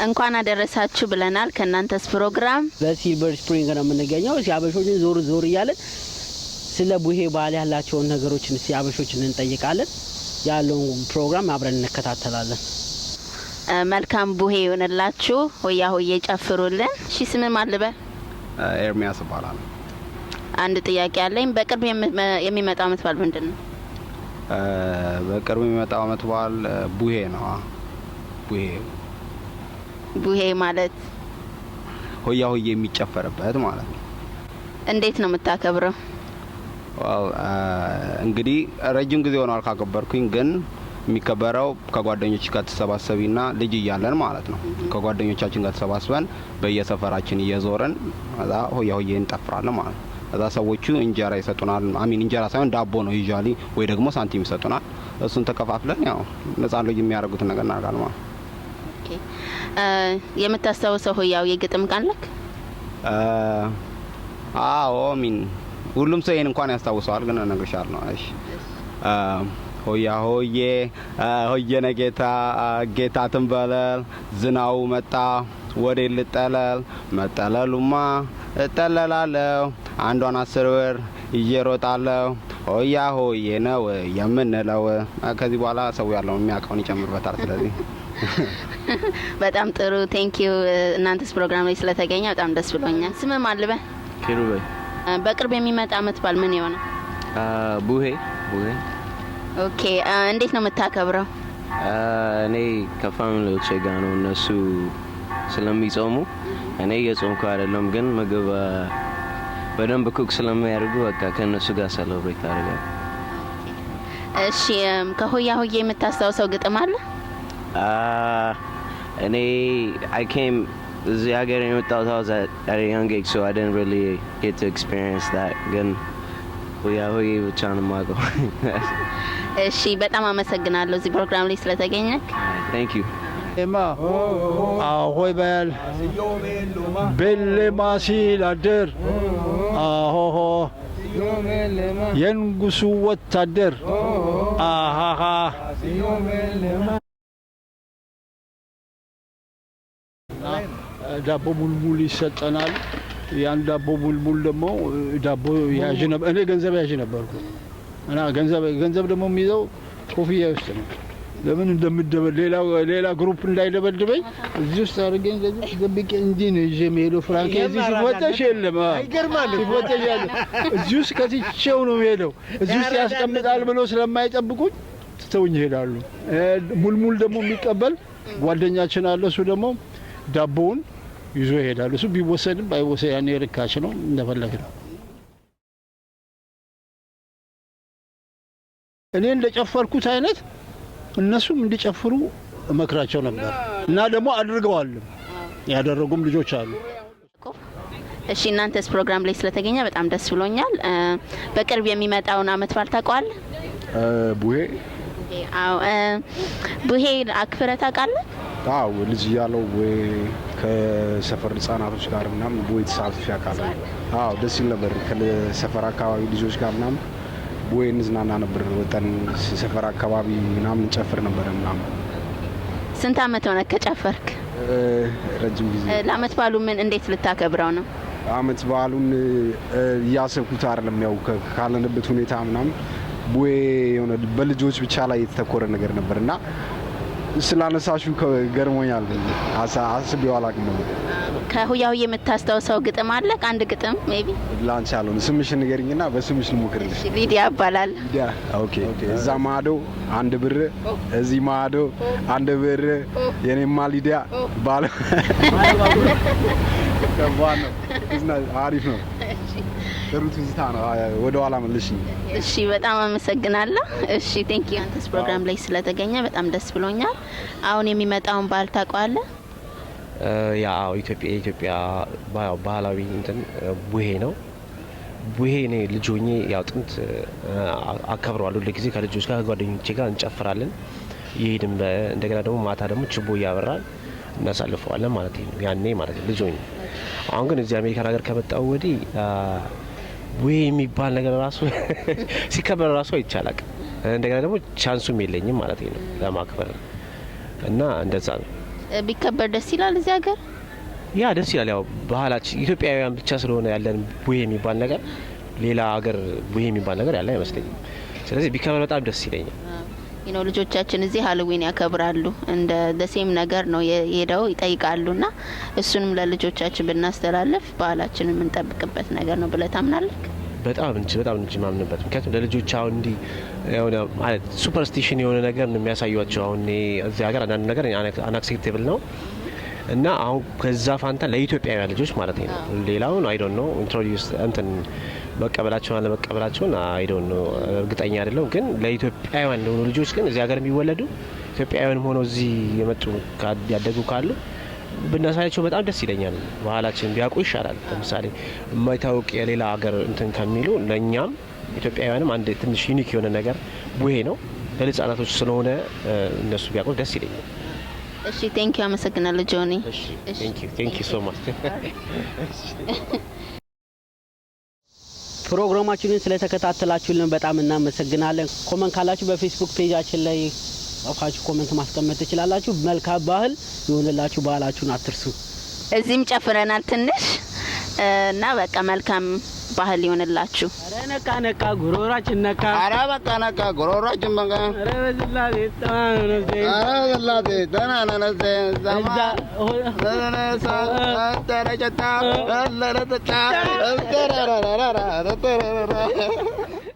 እንኳን አደረሳችሁ ብለናል። ከእናንተስ ፕሮግራም በሲልቨር ስፕሪንግ ነው የምንገኘው። እስኪ አበሾችን ዞር ዞር እያለን ስለ ቡሄ በዓል ያላቸውን ነገሮችን እስኪ አበሾችን እንጠይቃለን። ያለውን ፕሮግራም አብረን እንከታተላለን። መልካም ቡሄ ይሆንላችሁ። ሆያ ሆዬ ጨፍሩልን። እሺ፣ ስምህ ማን ልበል? ኤርሚያስ እባላለሁ። አንድ ጥያቄ አለኝ። በቅርብ የሚመጣው አመት በዓል ምንድን ነው? በቅርብ የሚመጣው አመት በዓል ቡሄ ነው። ቡሄ። ቡሄ ማለት? ሆያ ሆዬ የሚጨፈርበት ማለት ነው። እንዴት ነው የምታከብረው? Well፣ እንግዲህ ረጅም ጊዜ ሆኗል ካከበርኩኝ፣ ግን የሚከበረው ከጓደኞች ጋር ተሰባሰቢና ልጅ እያለን ማለት ነው። ከጓደኞቻችን ጋር ተሰባስበን በየሰፈራችን እየዞርን እዛ ሆያ ሆዬ እንጨፍራለን ማለት ነው። እዛ ሰዎቹ እንጀራ ይሰጡናል። I mean፣ እንጀራ ሳይሆን ዳቦ ነው usually፣ ወይ ደግሞ ሳንቲም ይሰጡናል። እሱን ተከፋፍለን ያው ህጻን ልጅ የሚያደርጉትን ነገር እናደርጋለን ማለት ነው። Okay። የምታስታውሰው ሆያ ሆዬ ግጥም ካለክ? አዎ፣ I mean፣ ሁሉም ሰው ይሄን እንኳን ያስታውሰዋል፣ ግን እነግርሻለሁ። እሺ፣ ሆያ ሆዬ ሆየነ ጌታ ጌታ ትንበለል፣ ዝናቡ መጣ ወዴ ልጠለል፣ መጠለሉማ እጠለላለሁ፣ አንዷን 10 ብር ይዤ እሮጣለሁ፣ ሆያ ሆዬ ነው የምንለው። ከዚህ በኋላ ሰው ያለውን የሚያውቀውን ይጨምርበታል። ስለዚህ በጣም ጥሩ፣ thank you። እናንተስ ፕሮግራም ላይ ስለተገኘ በጣም ደስ ብሎኛል። ስምህ ማን ልበል? ኪሩቤል። በቅርብ የሚመጣ አመት በዓል ምን ይሆናል? ቡሄ፣ ቡሄ። Okay፣ እንዴት ነው የምታከብረው? እኔ ከ family ዎቼ ጋር ነው። እነሱ ስለሚጾሙ እኔ እየጾምኩ አይደለም፣ ግን ምግብ በደንብ cook ስለሚያደርጉ በቃ ከእነሱ ጋር celebrate አደርጋለሁ። እሺ፣ ከሆያ ሆዬ የምታስታውሰው ግጥም አለ? እኔ I came እዚህ ሀገር የመጣሁት I was at a young age, so I didn't really get to experience that፣ ግን ሆያ ሆዬ ብቻ ነው የማውቀው። እሺ፣ በጣም አመሰግናለሁ እዚህ ፕሮግራም ላይ ስለተገኘክ። Thank you. ማ አሆይ በል ቤሌማ ሲላደር አሆሆ የንጉሱ ወታደር አሃሃ። ዳቦ ሙልሙል ይሰጠናል። ያን ዳቦ ሙልሙል ደግሞ ዳቦ ያዥ ነበር። እኔ ገንዘብ ያዥ ነበርኩ እና ገንዘብ ደግሞ የሚይዘው ኮፍያ ውስጥ ነው። ለምን እንደምደበ ሌላ group እንዳይደበድበኝ እዚህ ውስጥ አድርጌ እንደዚህ ደብቄ እንዲህ ነው ይዤ የምሄደው። ፍራንክ እዚህ ሲፈተሽ የለም። ሲፈተሽ ያለ እዚህ ውስጥ ከትቼው ነው የምሄደው። እዚህ ውስጥ ያስቀምጣል ብሎ ስለማይጠብቁኝ ትተውኝ ይሄዳሉ። ሙልሙል ደግሞ የሚቀበል ጓደኛችን አለ። እሱ ደግሞ ዳቦውን ይዞ ይሄዳል። እሱ ቢወሰድም ባይወሰድ ያኔ ርካሽ ነው፣ እንደፈለግ ነው። እኔ እንደጨፈርኩት አይነት እነሱም እንዲጨፍሩ እመክራቸው ነበር እና ደግሞ አድርገዋል። ያደረጉም ልጆች አሉ። እሺ፣ እናንተስ ፕሮግራም ላይ ስለተገኘ በጣም ደስ ብሎኛል። በቅርብ የሚመጣውን አመት በዓል ታውቀዋለህ? ቡሄ። አዎ፣ ቡሄ አክብረህ ታውቃለህ? አዎ፣ ልጅ እያለሁ ቡሄ ከሰፈር ህጻናቶች ጋር ምናምን ቡሄ ተሳትፌ አውቃለሁ። አዎ፣ ደስ ይል ነበር። ከሰፈር አካባቢ ልጆች ጋር ምናምን ቡሄ እንዝናና ነበር። ወጠን ሰፈር አካባቢ ምናምን እንጨፍር ነበር ምናምን። ስንት አመት ሆነ ከጨፈርክ? ረጅም ጊዜ። ለአመት በዓሉ ምን እንዴት ልታከብረው ነው? አመት በዓሉን እያሰብኩት አይደለም። ያው ካለንበት ሁኔታ ምናምን ቡሄ የሆነ በልጆች ብቻ ላይ የተተኮረ ነገር ነበር እና ስላነሳሹ ገርሞኛል። አስቤው አላውቅም ነበር። ከሆያ ሆዬ የምታስታውሰው ግጥም አለ? አንድ ግጥም maybe? ላንቺ አልሆነ፣ ስምሽን ንገሪኝና በስምሽ ልሞክርልሽ። ሊዲያ እባላለሁ። ሊዲያ፣ okay። እዛ ማዶ 1 ብር፣ እዚህ ማዶ 1 ብር፣ የኔማ ሊዲያ ባለ ከባድ ነው። አሪፍ ነው። ጥሩ ትዝታ ነው። ወደ ኋላ መልሽኝ። እሺ፣ በጣም አመሰግናለሁ። እሺ፣ thank you። አንተስ ፕሮግራም ላይ ስለተገኘ በጣም ደስ ብሎኛል። አሁን የሚመጣውን በዓል ታውቀዋለህ? ያው የኢትዮጵያ ባህላዊ እንትን ቡሄ ነው። ቡሄ እኔ ልጅ ሆኜ ያው ጥንት አከብረዋለሁ። ሁል ጊዜ ከልጆች ጋር ከጓደኞቼ ጋር እንጨፍራለን። ይሄድም እንደገና ደግሞ ማታ ደግሞ ችቦ እያበራን እናሳልፈዋለን ማለት ነው። ያኔ ማለት ነው ልጅ ሆኜ። አሁን ግን እዚህ አሜሪካን ሀገር ከመጣሁ ወዲህ ቡሄ የሚባል ነገር ራሱ ሲከበር ራሱ አይቼ አላቅም። እንደገና ደግሞ chance ኡም የለኝም ማለት ነው ለማክበር እና እንደዛ ነው። ቢከበር ደስ ይላል እዚህ ሀገር። Yeah፣ ደስ ይላል። ያው ባህላችን ኢትዮጵያውያን ብቻ ስለሆነ ያለን ቡሄ የሚባል ነገር፣ ሌላ ሀገር ቡሄ የሚባል ነገር ያለ አይመስለኝም። ስለዚህ ቢከበር በጣም ደስ ይለኛል። ልጆቻችን እዚህ ሀሎዊን ያከብራሉ። እንደ the same ነገር ነው፣ ሄደው ይጠይቃሉ ና እሱንም ለልጆቻችን ብናስተላልፍ ባህላችንን የምንጠብቅበት ነገር ነው ብለህ ታምናለህ? በጣም እንጂ፣ በጣም እንጂ ማምንበት። ምክንያቱም ለልጆች አሁን እንዲህ የሆነ ማለት superstition የሆነ ነገር ነው የሚያሳዩቸው። አሁን እኔ እዚህ ሀገር አንዳንድ ነገር unacceptable ነው እና አሁን ከዛ ፋንታ ለኢትዮጵያውያን ልጆች ማለት ነው፣ ሌላውን I don't know፣ introduce እንትን መቀበላቸውን አለመቀበላቸውን I don't know፣ እርግጠኛ አይደለሁም። ግን ለኢትዮጵያውያን ለሆኑ ልጆች ግን፣ እዚህ ሀገር የሚወለዱ ኢትዮጵያውያንም ሆነው እዚህ የመጡ ያደጉ ካሉ ብናሳያቸው በጣም ደስ ይለኛል። ባህላችንን ቢያውቁ ይሻላል። ለምሳሌ የማይታወቅ የሌላ ሀገር እንትን ከሚሉ ለእኛም ኢትዮጵያውያንም አንድ ትንሽ unique የሆነ ነገር ቡሄ ነው፣ ለህጻናቶች ስለሆነ እነሱ ቢያውቁት ደስ ይለኛል። እሺ፣ thank you፣ አመሰግናለሁ ጆኒ። Thank you so much። ፕሮግራማችንን ስለተከታተላችሁልን በጣም እናመሰግናለን። Comment ካላችሁ በ Facebook page ኣችን ላይ ጽፋችሁ comment ማስቀመጥ ትችላላችሁ። መልካም ባህል ይሁንላችሁ። ባህላችሁን አትርሱ። እዚህም ጨፍረናል ትንሽ እና በቃ መልካም ባህል ይሁንላችሁ። ኧረ ነቃ ነቃ ጉሮሯችን ነቃ። ኧረ በቃ ነቃ ጉሮሯችን በቃ። ኧረ በስላሴ ተማኑ። ኧረ በስላሴ ተናነነሴ እዛ ጨታ